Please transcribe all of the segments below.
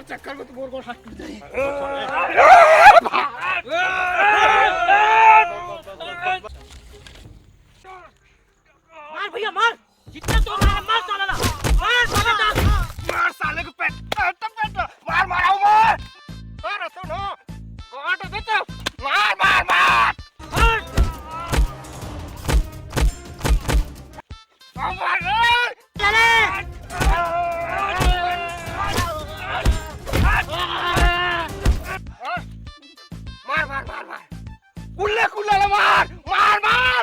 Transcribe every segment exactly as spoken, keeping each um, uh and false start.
चक्कर में तो मोर गोड़ हाथ टूट जाही। मार भैया, मार। जितना तो मार, मार साला ला। मार साला ला। मार साले को पेट, पेट, पेट। मार, मार, आओ, मार। मार, सुनो। गोड़ दे तो। मार, मार, मार। मार। मार, मार, मार। मार, मार, मार, मार। कुल्ले, कुल्ले ले मार। मार, मार।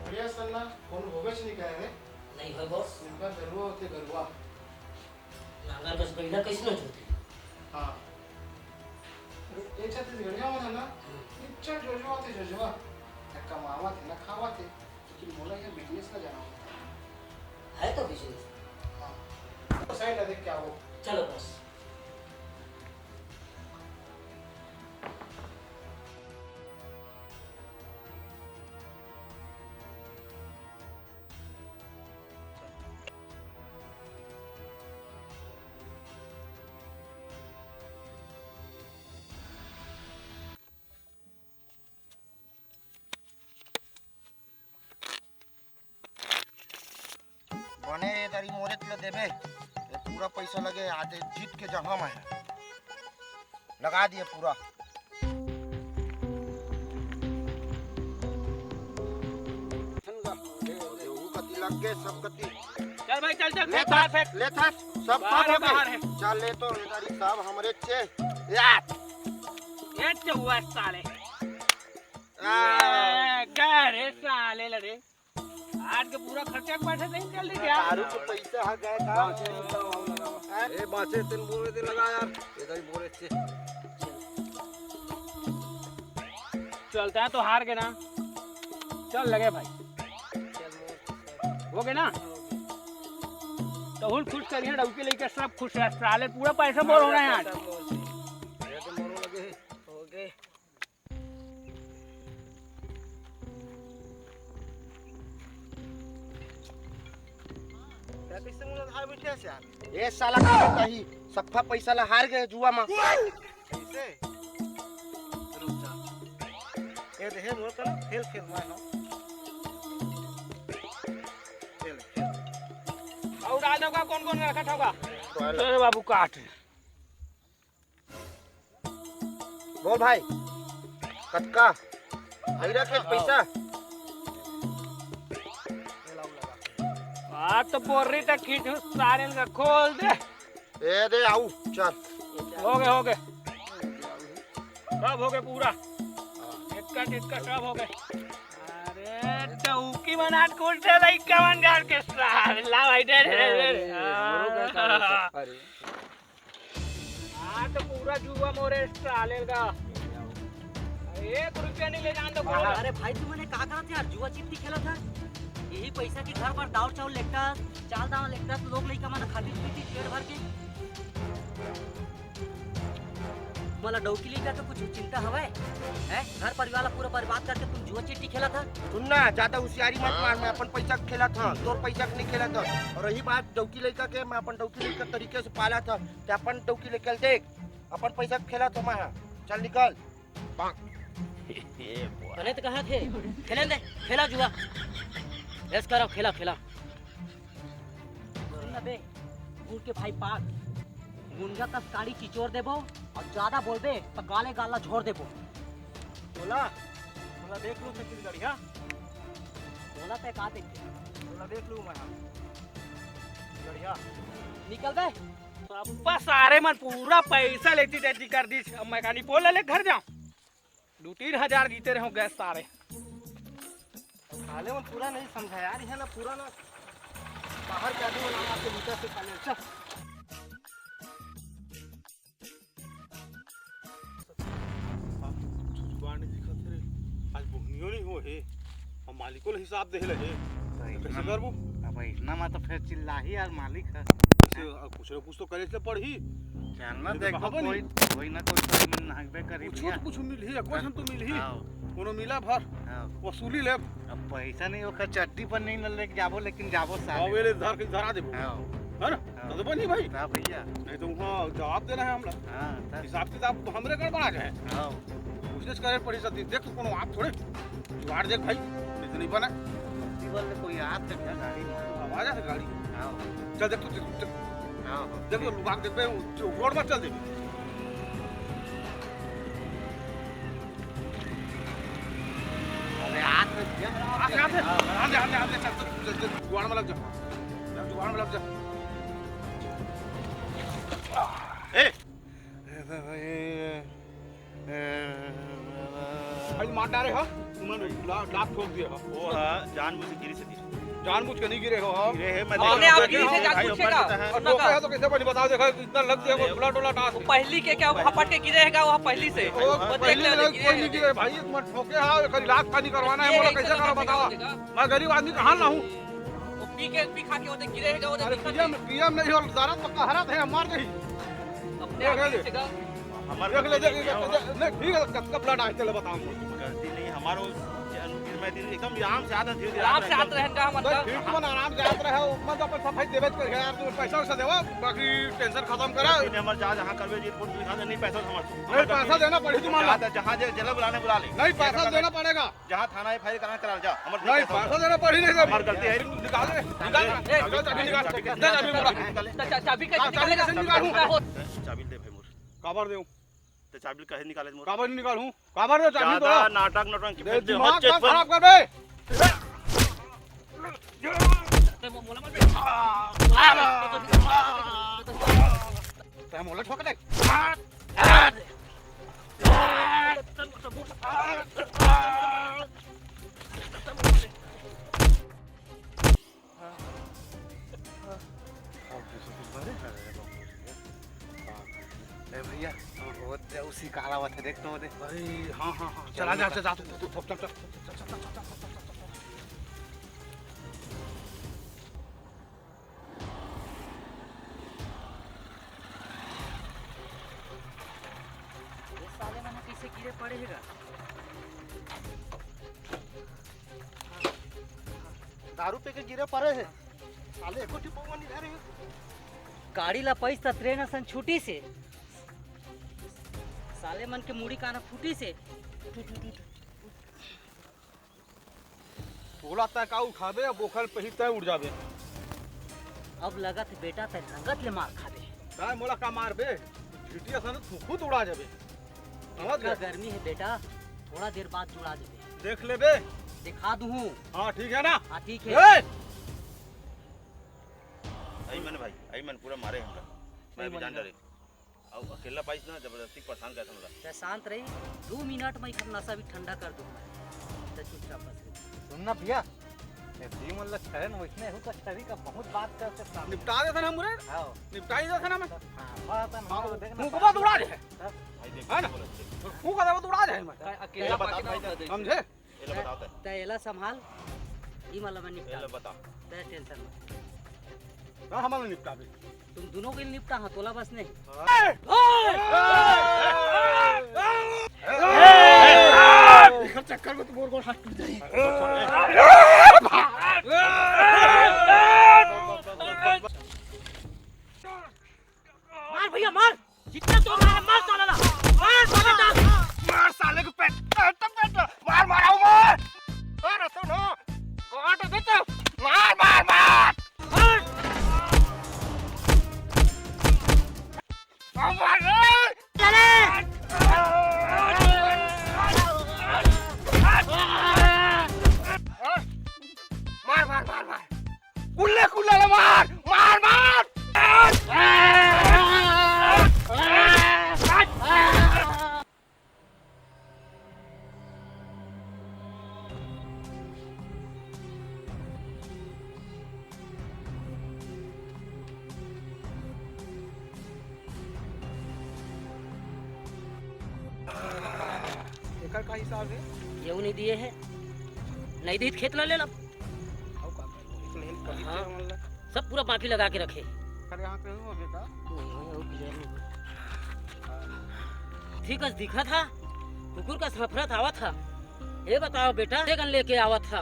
बढ़िया सन्ना, कोनो होबेच नहीं करे रे। नहीं होय बॉस। उनका गरुआ होथे, गरुआ। नांगर बस बइला कइसनो जोते। हाँ। ये छत्तीसगढ़िया मन हे ना, हम्म। इतना जोजवा थे, जोजवा। ना कमावत हे, ना खावत हे। लेकिन मोला ये बिजनेस ला जाना होता है। है तो बिजनेस। हाँ। तो सही ना देख क्या हो। चलो बॉस। बने ये दारी मोरे ल देबे, ये पूरा पैसा लगे आते जीत के जमा में है। लगा दिए पूरा। वो कति लग गए, सब कति। चल भाई, चल, चल, ले फेंक, बाहर फेंक। ले था, सब बाहर सब है, हो गए। बाहर है। चल ले तो, इधर ही सब हमरे चे। यार। ये तो हुआ साले। आ। ये गए रे साले लड़े। आज के पूरा खर्चा के बैठे नहीं चल रही क्या? दारू के पैसा हा गए था। हैं? ए, बाचे तेन बोले दे लगा यार। इधर ही बोले थे। चलता है तो हार के ना। चल लगे भाई। हो गए ना? तो हुल खुश करिए, डौकी लेके सब खुश है। साले पूरा पैसा बोल हो रहे हैं आज। ये तो मोरो लगे। हो गए। क्या किससे मुलाकात बैठे हैं यार? ए साला का बताही, सफा पैसा ला हार गए जुआ मा। कैसे? रुक जा। ये देखे मोर करा, खेल खेल मैं हूँ। खेल, खेल। और डाल दोगा, कौन कौन रखा होगा? अरे बाबू काट। बोल भाई, कतका? आई रखे पैसा? बात तो बोल रही था, खींच उस सारे का खोल दे। ए दे, आऊ, चल। हो गए, हो गए। सब हो गए पूरा। टिक्का, टिक्का, सब हो गए। अरे, डौकी मनात कुछ है, लइका मन गाड़ के सार। ला भाई, दे, दे, दे, दे। अरे, अरे, अरे। हाँ, तो पूरा जुआ मोरे साले का। एक रुपया नहीं ले जान दो। अरे भाई, तू मैंने का करत यार, जुआ चिट्टी खेलत हे। यही पैसा के घर पर दाल चावल लेटा, चाल दाल लेटा, लोग लइका मन खाती पीती पेट भर के। मोला डौकी लइका के कुछ चिंता हवय? हैं? घर परिवार ला पूरा बर्बाद करके तुम जुआ चिट्टी खेलत हे। सुन ना, ज्यादा होशियारी मत मार, मैं अपन पैसा के खेलत हूँ, तोर पैसा के नहीं खेलत हूँ। और रही बात डौकी लइका के, मैं अपन डौकी लइका तरीके से पालत हूँ, ते अपन डौकी लइका ल देख, अपन पैसा के खेलत हूँ मैं ह। चल निकल। तने तो कहा थे, खेले दे, खेला जुआ। ऐस करो, खेला, खेला। सुन ना बे, गुड़ के भाई पाक, गुंजा कस काड़ी चिचोर देबो, और ज्यादा बोलबे तो गाले गाला झोर देबो। बोला, बोला देख लूं छत्तीसगढ़िया। बोला ते का देख? बोला देख लूं मैं, हाँ। बढ़िया। निकल बे। पापा सारे मन पूरा पैसा लेती देती कर दी। अब मैं कहानी बोल ले घर जाऊं। दू तीन हजार जीते रहे हो गैस सारे। साले मन पूरा नहीं समझा यार, इहे ना पूरा ना बाहर के आदमी मन आके लूटा से साले। चल। कुछ जुगाड़ नहीं दिखत हे रे। आज बोहनियो नहीं हो हे। हम मालिको ल हिसाब देहे ले हे। सही तो कैसे ना। करबो? अब इतना मा तो फिर चिल्लाही यार मालिक ह। कुछ, कुछ न कुछ तो करे से पड़ही। चल ना, नहीं तो देखो, कहाँ बनी? कोई, कोई ना कोई तो मिल नहकबे करी कुछ भैया। तो कुछ मिलही, कुछ हम तो मिलही। हाँ। कोनो मिला भर। हाँ। वसूली लेब। अब पैसा नहीं, ओकर चड्डी पर नहीं लेके जाबो, लेकिन जाबो साले। हाँ, वेले धर के धरा देबो। हाँ। है ना? हाँ। तो, तो बनी भाई। हाँ भैया। नहीं तो वहाँ जवाब देना है हमरा। हाँ, तब। हिसाब किताब तो हमरे गड़बड़ा जाए। हाँ। कोशिश करे पड़ी सब चीज। देख तो कोनो आप थोड़े जुगाड़ देख भाई, नहीं तो नहीं बना। जीवन में कोई आ सकता गाड़ी में। आवाज आ गाड़ी। हाँ। चल देख तो, देख, देख। हाँ, हाँ। देख तो, लुका के देखबे, रोड मत चल देबे। अरे, हाथ में दिया। हाथ में, हाथ में। हाँ, हाँ। हाथ में, हाथ में, हाथ में, चल, चल, चल, चल, जुगाड़ में लग जा। चल, जुगाड़ में लग जा। ए! भाई, मार डारे हा, तुमन ला-, लात ठोक दिए हा। वो हा, जानबूझ के गिरी से गिरी। जानबूझ के नहीं गिरे हो, हाँ। गिरे है, मैं अपने आप गिरी से भाई, जानबूझ के ऊपर का? से है। और ठोके ना है तो कैसे बनी, बताओ, देखो, इतना लग दिया, वो blood, blood आ वो पहली के क्या, वो हपट के गिरे है क्या, वो पहली से? वो वो देख पहली ले, से देख कोई ले, नहीं गिरे भाई, तुमन ठोके हा, एकर इलाज पानी करवाना है, ये बोला, एक कैसे जगह करो, पे बताओ। जाओ, देखा? मैं गरीब आदमी कहाँ लाऊं? वो पी के, पी खा के वो देख गिरे है क्या, वो देख अरे दिक्कत पीएम, नहीं। पीएम नहीं हो, जरा पक्का हरा थे, मार दही। अपने आप देख ले। गिरी से का? हमार देख ले, गलती देख, नहीं देख, है। देख, नहीं, ठीक है, कब, कब blood आए, चले बताऊं। गलती नहीं, हमारो जन-, मैं दिन एकदम आराम से आता, धीरे-धीरे आराम से आता आता है। रहन का, मतलब? नहीं, ठीक, तुमन आराम से आत रहे हो, मतलब, अपन सफाई देवे के यार, तुम पैसा वैसा देवा, बाकी tension खत्म करा। गलती नहीं, हमार जा, जहाँ करबे, जी, report लिखा दे, नहीं, पैसा समझ। नहीं, पैसा देना पड़ी तुम्हारा। जा, जहाँ जे-, जेला बुलाने बुला ले। नहीं, पैसा देना पड़ेगा। जहाँ थाना FIR कराना करा, जा, हमार नहीं, पैसा पैसा देना पड़ी नहीं, हमार गलती है। निकाल दे, निकाल, ए, निकाल, चाबी निकाल, दे चाबी मोला। निकाले। चा-, चा-, चाबी कैसे चाबी निकालेगा? कैसे निकालूं? चाबी दे भाई मोर। काबर देऊं? ते चाबी काहे निकाले मोर? काबर नहीं निकालूं? काबर दे चाबी ज्यादा तो? नाटक नौटंकी दे, फेंक दे, दिमाग हट, मत चेत खराब कर बे। ते मो-, मोला मत बे। ते मोला ठोक दे। ए भैया, वो, वो, उसी काला हुआ था, देख तो वो दे। अरे, हाँ, हाँ, हाँ, चल, चला जा, चल। चल, जा, तू, तू, तू, चल, चल, चल। ये साले मन कइसे गिरे पड़े हे गा? दारू पी के गिरे पड़े हे। साले एको ठी पौवा नहीं धरे हे। गाड़ी ला पइस त train असन छूटिस हे। साले मन के मुड़ी काना फूटिस हे। टू, टू, टू, टू। तोला तक का उठाबे, अब ओखर पही तय उड़ जाबे। अब लगत हे बेटा, तय रंगत ले मार खाबे। तय मोला का मारबे? झिटिया सन थूकहूं त उड़ा जाबे। समझ इतना गे? गर्मी हे बेटा, थोड़ा देर बाद जुड़ा जाबे। देख लेबे। दिखा दूं। हाँ, ठीक हे ना? हाँ, ठीक हे। ए! आई मन भाई, आई मन पूरा मारे हमला। मैं सही भी जान बोला। डरे। अब अकेला पाइस ना, जबरदस्ती परेशान करत हमला। तय शांत रही, दू मिनट में एकर नशा भी ठंडा कर दूं मैं। तय चुपचाप बस रही। सुन ना भैया, ये दी मन ला छरन वैसने हो का छरी का बहुत बात करते सामने। निपटा देथन हम रे। हाँ। निपटा ही देथन हम। हाँ, बात है ना, हाँ, देख ना। फूंकबा तो उड़ा दे। तब भाई देख, है ना? बोलत हे। फूंक देबो तो उड़ा जाए मैं। अकेला ये बता पाके भाई, ना दे। समझे? एला बताओ तय। तय एला संभाल, ई मन ला मैं निपटा। एला बता। तय tension मत। ना, हमन ला निपटाबे। तुम दोनों के निपटा, हाँ, तोला बस नहीं। हाँ। ए! ए! ए! एकर चक्कर में तो मोर गोड़ हाथ टूट जाही। मार भैया, मार। जितना तो मार, मार साला ला। मार साला ला। मार साले को पेट, पेट, पेट। मार, मार, आओ, मार। मार, असो न। काट दे तो। मार, मार, मार। मार। आओ, मार रे। चले। मार, मार, मार, मार। कुल्ले कुल्ले ले मार, मार, मार। मार। मार। कर का हिसाब है? ये नहीं दिए है, नहीं दी खेत ला ले ला। अउ का करबो? इतना हेल्प कर हाँ। देते हैं, मतलब। सब पूरा बाकी लगा के रखे। कर यहाँ पे हूँ अभी का? नहीं, नहीं, वो clear नहीं हुआ। ठीक है, दिखा था, कुकुर का सफरत आवा था। ये बताओ बेटा, ये गन लेके आवा था।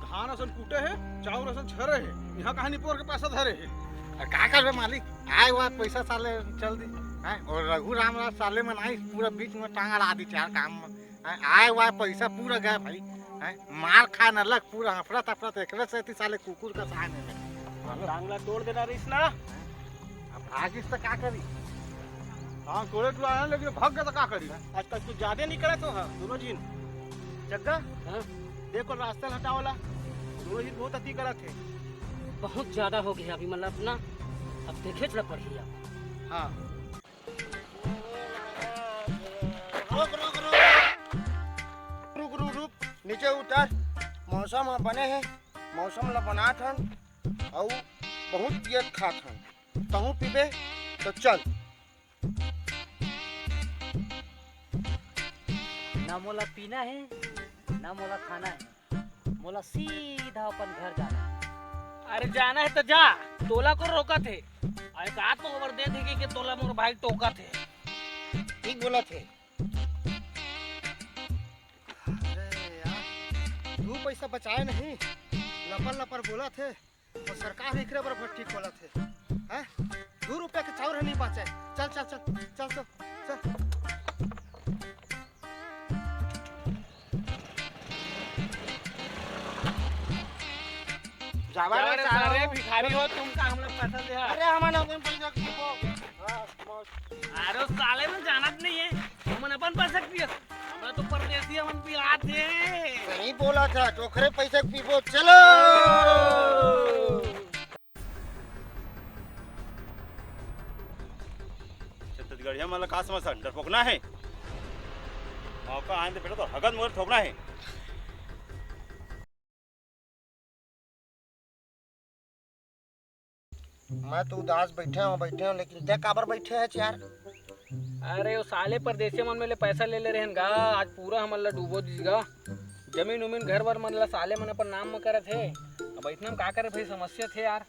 धान असन कूटे हे, चाउर असन छरे हे, यहाँ कहाँ निपोर के पैसा धरे हे? अरे का करबे मालिक, आए हुआ पैसा साले चल दी, हैं? और रघु राम राज साले मन आई पूरा बीच में टांग अड़ा दी चार काम में, हैं? आए हुआ पैसा पूरा गए भाई, हैं? मार खा न लग पूरा हफड़ा तफड़ा तो एकरे सेती साले कुकुर का सहा नहीं लगे। टांग ला तोड़ देना रहीस ना। अब भागिस तो का करी? हाँ, तोड़े तो आया, लेकिन भाग गया तो का करी? आजकल कुछ ज्यादा नहीं करत हो, हाँ, दोनों झिन। जग्गा, हाँ? देखो, रास्ता हटावला, दोनों झिन बहुत अति करत है। बहुत ज्यादा हो गया अभी, मतलब अपना, अब देखे चला पड़िया। हाँ। रुक, रुक, रुक। रुक, रुक, रुक। नीचे उतर। मौसम ह बने हे, मौसम ला बनात हन, अउ बहुत पियत खात हन। तहूँ पीबे तो चल। ना मोला पीना हे, ना मोला खाना हे, मोला सीधा अपन घर जाना हे। अरे जाना हे तो जा, तोला कोन रोकत हे? अरे का तो ओवर दे देगी कि तोला मोर भाई टोकत हे। ठीक बोलत हे। अरे यार, दू पैसा बचाए नहीं, लपर लपर बोलत हे। अउ सरकार एकरे बर भट्टी खोलत हे, हैं? दू रुपया के चाउर ह नहीं बाचे। चल, चल, चल, चल तो, चल। जावा रे सारे भिखारी हो, तुम का हम लोग पैसा दे? अरे, हमन अपन पैसा दीबो। हाँ, बस। अरे, साले मन जानत नहीं हे, हमन अपन पैसा दिए। हमरा तो परदेसिया मन पिलात हे। सही बोलत हे, ओखरे पैसा के पीबो, चलो। छत्तीसगढ़िया मन ला का समझ हन, डरपोकना हे। मौका आए तो बेटा तो हगत मोर ठोकना हे। मैं तो उदास बैठे हूँ, बैठे हूँ, लेकिन ते काबर बैठे हच यार? अरे, वो साले परदेसिया मन में ले पैसा ले ले रहेन गा, आज पूरा हमन ला डूबो दिस गा। जमीन उमीन घर वर मन ला साले मन अपन नाम म करत हे। अब इतना में का करे भाई, समस्या थे यार।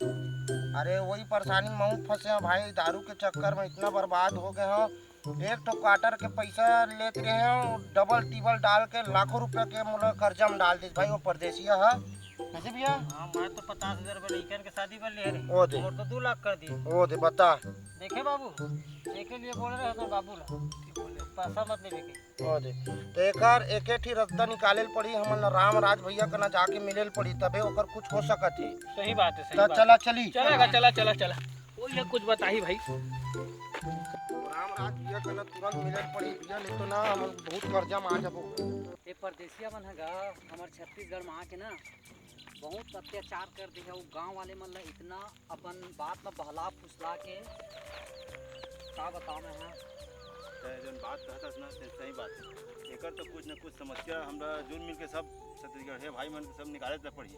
अरे, वही परेशानी में हूँ फंसे हूँ भाई, दारू के चक्कर में इतना बर्बाद हो गए हूँ। एक ठो क्वार्टर के पैसा लेत रहे हूँ, डबल टिबल डाल के लाखों रुपया के मोला कर्जा में डाल दिस भाई, वो परदेसिया ह। कैसे भैया? हाँ, मैं तो पचास हजार रुपया लइकन के शादी बर ले रहे। ओ दे। और तो दो लाख कर दिए। ओ दे, बता। देखे बाबू, देखे लिए बोल रहे हो तो बाबू ला। पैसा मत लेवे के। ओ दे। तो एकर एके ठी रस्ता निकाले ल पड़ी, हमन ला राम राज भैया कना जाके मिले ल पड़ी, तबे ओकर कुछ हो सकत हे। सही बात है, सही तो बात चला है। चली। चलेगा, चला, चला, चला। वो ये कुछ बताही भाई। राम राज भैया कना तुरंत मिले ल पड़ी भैया, नहीं तो ना हमन बहुत कर्जा में आ जाबो। ये परदेसिया मन ह गा, हमर छत्तीसगढ़ में आके ना बहुत अत्याचार कर दे हे। वो गांव वाले मन ला इतना अपन बात में बहला फुसला के का बताओ मैं, हाँ। तैं जौन बात कहत हस ना, ते सही बात है। एकर तो कुछ न कुछ समस्या हमरा जुल मिल के सब छत्तीसगढ़िया भाई मन के सब निकाले ला पड़ही।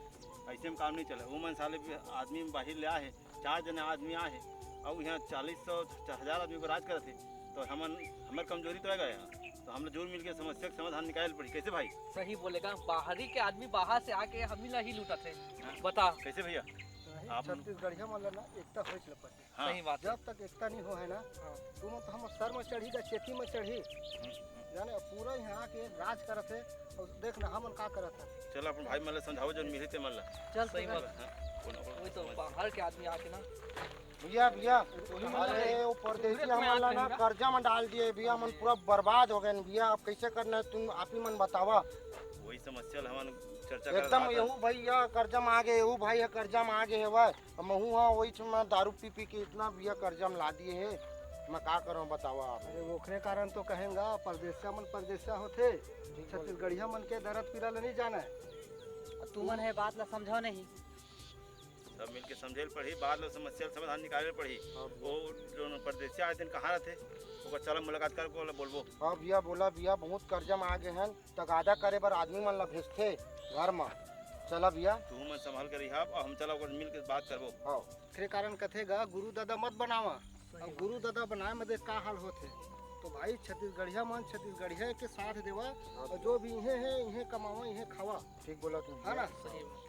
ऐसे में काम नहीं चले। वो मन साले भी आदमी बाहर ले आए हैं, चार जने आदमी आए हैं, और यहाँ चालीस सौ, हजार आदमी को राज करत है, तो हमन, हमर कमजोरी तो आएगा यहाँ। तो हम लोग जुल मिल के समस्या के समाधान निकाले पड़ी। कैसे भाई? सही बोलेगा, बाहरी के आदमी बाहर से आके हम ही ला ही लूटत है। हाँ। बता। कैसे भैया? आप छत्तीसगढ़िया मन ला ना एकता होए के पड़थे। हाँ। सही बात है। जब तक एकता नहीं हो है ना, हाँ। तुमन तो हमर सर में चढ़ही गा, चेती में चढ़ही। हम्म, हम्म। जाने, अब पूरा यहाँ आके राज करत है, और देख ना हमन का करत है। चल अपन भाई मन ला समझाओ, जौन मिलही ते मन ला। चल, सही बात। हाँ, कौन, कौन वही तो समझ बाहर के आदमी आके ना। भैया, भैया, अरे, वो परदेसिया हमन ला ना कर्जा में डाल दिए भैया, हमन पूरा बर्बाद हो गए भैया। अब कैसे करना है, तुम आप ही मन बतावा। वही समस्या ला हमन चर्चा करत एकदम रहत हन। यहू भैया कर्जा में आ गए, यहू भाई ह कर्जा में आ गए हवय। अब महू ह वही में दारू पी पी के इतना भैया कर्जा में ला दिए हे, मैं का करूँ बतावा आप। अरे ओखरे कारण तो कहेंगा, परदेसिया मन परदेसिया होथे, ठीक बोले। छत्तीसगढ़िया मन के दर्द पीड़ा ले नहीं जाना है। तुमन हे बात ला समझाओ नहीं। सब मिलके समझे ल पड़ही, बाद में समस्या ल समाधान निकाले ल पड़ही। हाँ भैया। वो जो परदेसिया आए दिन कहाँ रहथे, ओकर चला मुलाकात करके ओला बोलबो। हाँ भैया, बोला भैया, बहुत कर्जा में आ गए हैं, तगादा करे बर आदमी मन ला भेजथे घर में। चला भैया। तू मन संभाल के रहिहा, अब हम चला ओकर मिल के बात करबो। हाँ। एकरे कारण कथे गा, गुरु दादा मत बनावा। अब गुरु दादा बनाए में देख का हाल होत हे। तो भाई, छत्तीसगढ़िया मन छत्तीसगढ़िया के साथ देवा, और जो भी इहे हे, इहे कमावा, इहे खावा। ठीक बोला तू। है ना?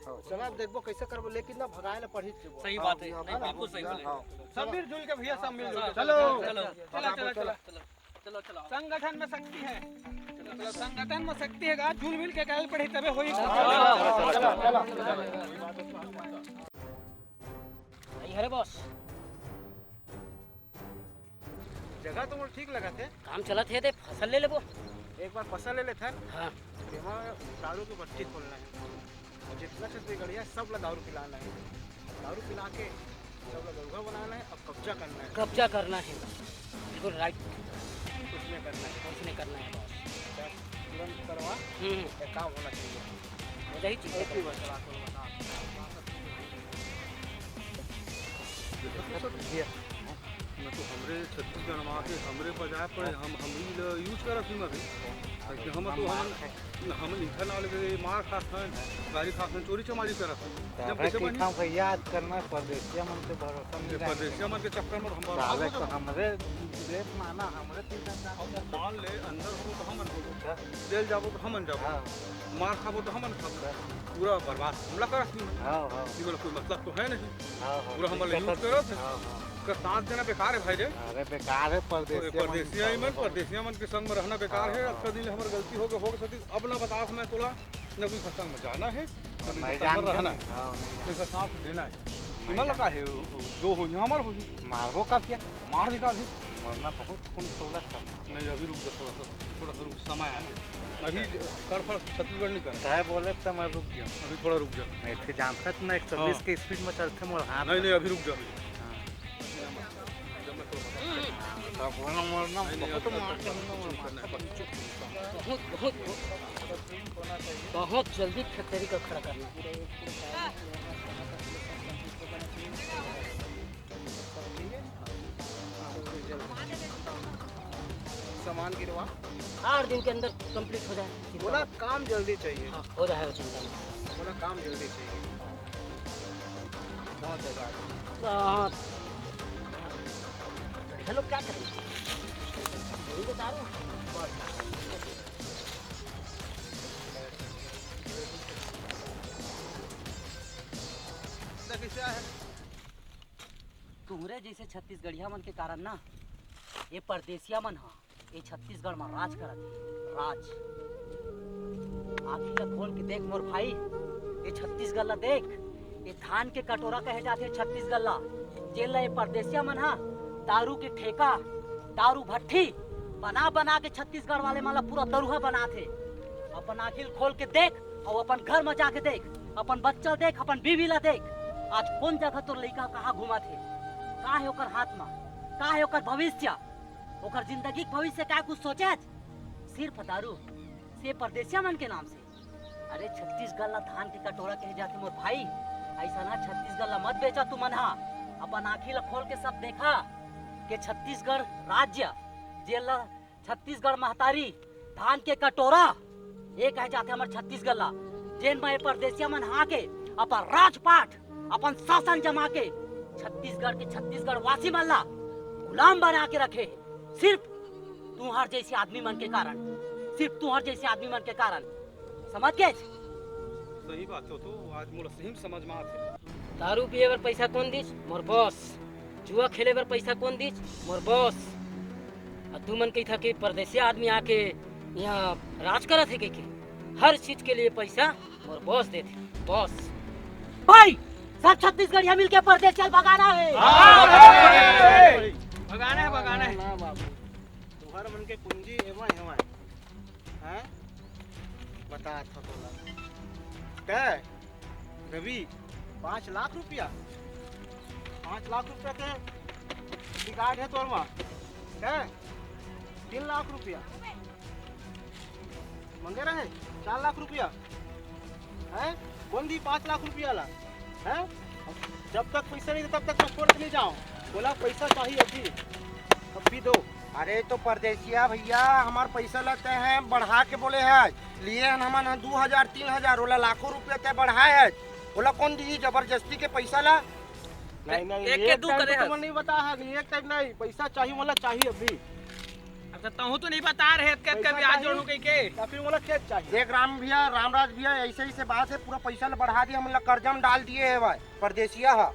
हाँ। चला, अब देखबो कैसे करबो, लेकिन ना भगाए ला पढ़ी जेबो। सही बात है। हाँ, नहीं, हाँ, बिल्कुल सही बोले। हाँ। सब मिलजुल के भैया, सब मिलजुल के। चलो। चलो, चलो, चलो, चलो, चलो। चलो, चलो, चलो। चलो, चलो। संगठन में शक्ति है। चलो, संगठन में शक्ति है, जुल मिल के करे पड़ही तबे होई। चलो, चलो, चलो। नहीं, अरे बॉस, जगह तो मोर ठीक लगत हे। काम चलत हे, ते फसल ले लेबो। एक बार फसल ले लेथन। हाँ। तेमा दारू के भट्टी खोलना हे। और जितना छत्तीसगढ़िया हे, सब ला दारू पिलाना हे। दारू पिला के सब ला दरुहा बनाना हे और कब्जा करना हे। कब्जा करना हे। बिल्कुल राइट। कुछ नहीं करना हे। कुछ नहीं करना हे बॉस। बस तुरंत करवा, हम्म। ये काम होना चाहिए। हो जाही चीज। ऐसी बात है, बात होना। न तो हमरे छत्तीसगढ़ में आके हमरे बजाय पड़े, हम, हम ही ल यूज करत ही मत। ताकि हम तो, हम, हम इथेनॉल के मार खात हन, गाड़ी खात हन, चोरी चमारी करत हन। जब कैसे बनी? काम भैया आज करना परदेसिया मन के भरोसा नहीं ये रहना परदेसिया चाहिए। मन के चक्कर में हम बर्बाद हो साले तो जाबो। हमरे देश में आना, हमरे तीन अब मान ले, अंदर हो तो हमन हो, अच्छा। जेल जाबो तो हमन जाबो। हाँ। मार खाबो तो हमन खाबो। पूरा बर्बाद हमला करत ही। हाँ, हाँ। इमन कोई मतलब तो है नहीं। हाँ, हाँ। पूरा हमन यूज करत है। हाँ, हाँ। का साथ देना बेकार है भाई रे। अरे बेकार है, परदेसिया मन परदेसिया ही मन, परदेसिया मन के संग में रहना बेकार है। हाँ, हाँ। अतका दिन ले हमर गलती हो गए, हो सकती अब ना बतास मैं तोला, न कोई खतंग में जाना है, न कोई खतंग में रहना है। हाँ, नहीं। इनका साथ देना है। इमन लगा है, जो हो, हमर हो। मारबो का क्या? मार निकाल ही। मरना बहुत खून खौला था। नहीं, अभी रुक जा थोड़ा सा, थोड़ा सा रुक, समय आने दे। अभी तड़फड़ छत्तीसगढ़ नहीं कर। काय बोले तो मैं रुक गया। अभी थोड़ा रुक जा। मैं फिर जानता था ना, एक सौ बीस हाँ। के स्पीड में चलते मोर हाथ नहीं, नहीं, अभी रुक जा। हाँ। जब मैं थोड़ा सा तब बोला मरना, नहीं, नहीं, बहुत अभी मार तड़फड़ करना कुछ नहीं मरना। करना है, बस। बहुत, बहुत, बहुत जल्दी खतरी का खड़ा करना। ठीक है? सामान गिरवा। आठ दिन के अंदर कंप्लीट हो जाए। बोला काम जल्दी चाहिए। हाँ, हो जाएगा, चिंता नहीं। बोला काम जल्दी चाहिए। बहुत है बात। हाँ। हेलो, क्या करें? यही बता रहा हूँ। कैसे आया है? तुहरे जैसे छत्तीसगढ़िया मन के कारण ना, ये परदेसिया मन ह, ये छत्तीसगढ़ म राज करत हे, राज। आँखी ला खोल के देख मोर भाई, ये छत्तीसगढ़ ला देख, ये धान के कटोरा कहे जाथे छत्तीसगढ़ ला, जेन ला ये परदेसिया मन ह दारू के ठेका, दारू भट्ठी बना बना के छत्तीसगढ़ वाले मन ला पूरा दरुहा बनाथे। अपन आँखी ला खोल के देख, अउ अपन घर म जाके देख, अपन बच्चा ल देख, अपन बीवी ला देख, आज कोन जगह तोर लइका कहाँ घूमत हे, का हे ओकर हाथ म, का हे ओकर भविष्य, ओकर जिंदगी के भविष्य का कुछ सोचे हे? सिर्फ दारू, से परदेसिया मन के नाम से। अरे छत्तीसगढ़ ला धान के कटोरा कहे जाथे मोर भाई, अइसना छत्तीसगढ़ ला मत बेचा तुमन हा। अपन आँखी ला खोल के सब देखा के छत्तीसगढ़ राज्य, जेला छत्तीसगढ़ महतारी, धान के कटोरा, ये कहे जाथे हमर छत्तीसगढ़ ला, जेन म ये परदेसिया मन आके अपन राजपाट, अपन शासन जमा के छत्तीसगढ़ के छत्तीसगढ़ वासी मन ला गुलाम बना के रखे हे। सिर्फ तुहर जैसे आदमी मन के कारण, सिर्फ तुहर जैसे आदमी मन के कारण, समझ गेस? सही बात हो तो, आज मोला सही में समझ में आथे। दारू पिए बर पैसा कोन दिस? Mor boss. जुआ खेले बर पैसा कोन दिस? Mor boss. अउ तुमन कहिथा कि परदेसिया आदमी आके यहाँ राज करत हे कहिके। हर चीज के लिए पैसा मोर बॉस देथे, बॉस। भाई, सब छत्तीसगढ़िया मिलके परदेसिया ल भगाना हे। भगाना हे, भगाना हे। ना बाबू, तुहर मन के पूंजी एमा हेवय। हैं? बतात हँव तोला। कै? रवि, पाँच लाख रुपया? पाँच लाख रुपया के रिकॉर्ड हे तोर मा। कै? तीन लाख रुपया। मंगे रहे? चार लाख रुपया। हैं? कोन दी पाँच लाख रुपया ला? हैं? जब तक पैसा नहीं दे, तब तक मैं छोड़ के नहीं जाऊँ। बोला पैसा चाहिए अभी, अभी दो। अरे तो परदेसिया भैया, हमार पैसा ला तैं बढ़ा के बोले हस, लिए हन हमन ह दू हजार, तीन हजार, ओला लाखों रुपया तैं बढ़ाए हस, ओला कोन दिही जबरदस्ती के पैसा ला? नहीं, नहीं, एक के एक दू time करे पे हस। तुमन नहीं बता है, नहीं, एक time नहीं, पैसा चाहिए, मोला चाहिए अभी। अब तो तहूँ तो नहीं बता रहे, के, के पैसा ब्याज चाहिए। जोड़ू कहीं के। या फिर मोला खेत चाहिए। देख राम भैया, रामराज भैया, ऐसे, ऐसे बात है, पूरा पैसा ल बढ़ा दिए, हमन ला कर्जा में डाल दिए है भाई, परदेसिया है।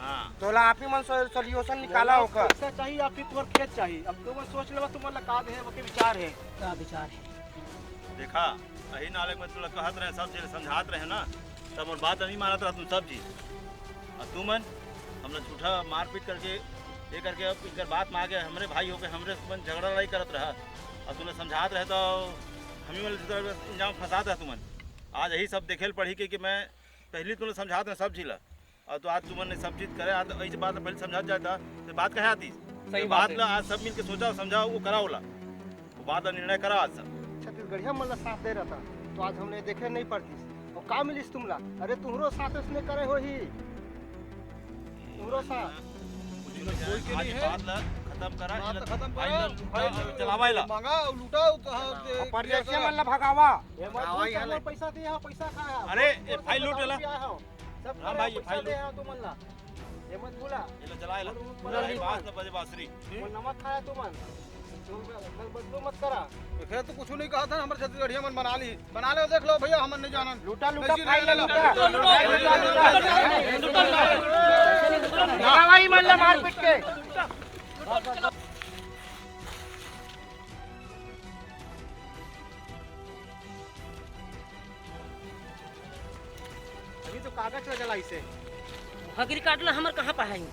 हाँ। तोला आप ही मन सो-, solution निकाला मोला ओकर। पैसा चाहिए या फिर तुम्हार खेत चाहिए? अब तुमन सोच लेवा, तुम्हार ला का दे है, वो के विचार है। का विचार है? देखा, यही नाले में तुला कहत रहे, सब चीज समझात रहे ना, तब मोर बात नहीं मानत रहा तुम सब चीज। और तुमन हमला झूठा मारपीट करके, ये करके, अब इनकर बात मान के हमरे भाई होके हमरे मन झगड़ा लड़ाई करत रहा, और तुमने समझात रहे तो हम ही मन इंजाम फंसात रहा तुमन। आज यही सब देखे ल पड़ी कि, कि मैं पहली तुमने समझात रहे सब चीज ला, और तो आज तुमन ने सब चीज करे, आज ऐसे बात पहले समझा जाता, तो बात कहे आती? सही ये बात बात है। ला आज सब मिलके सोचा, समझाओ, वो कराओ ला, वो बात ला निर्णय करा आज सब। छत्तीसगढ़िया मन ला साथ दे रहता, तो आज हमने देखे नहीं पड़तीस। और का मिलिस तुमला? अरे, तुमरो साथ उसने करे होही, तुमरो साथ। कोई के आज नहीं है। बात ला खत्म करा, बात इला खत्म करा, फाइनल भाई, उठा, चलावा इला। मंगा, लुटाओ, कहाँ दे, और परदेसिया मन ला भगावा। ये मत भगावा भूल, यहाँ सब ले। पैसा दिया, पैसा खाया। अरे, ये फाइल लूट लेला। सब हाँ करे, भाई, ये पैसा फाइल दे, हाँ, तुमन ला। ये मत भूला। ये लो, चला, ये लो। और वो चला, ये पूरा बात तो बजे बांसुरी। वो नमक खाया तुमन। तुम कल बदलू मत करा। तो खैर, तो कुछ नहीं कहा था, हमारे छत्तीसगढ़िया मन बना ली। बना ले, देख लो भैया, हमन नहीं जानन। लूटा, लूटा, कैसी फाइल ले लो। लूटा। लड़ाई मन ला मारपीट के। अभी तो कागज का जलाई से। हगरी काटला हमर कहाँ पढ़ाई?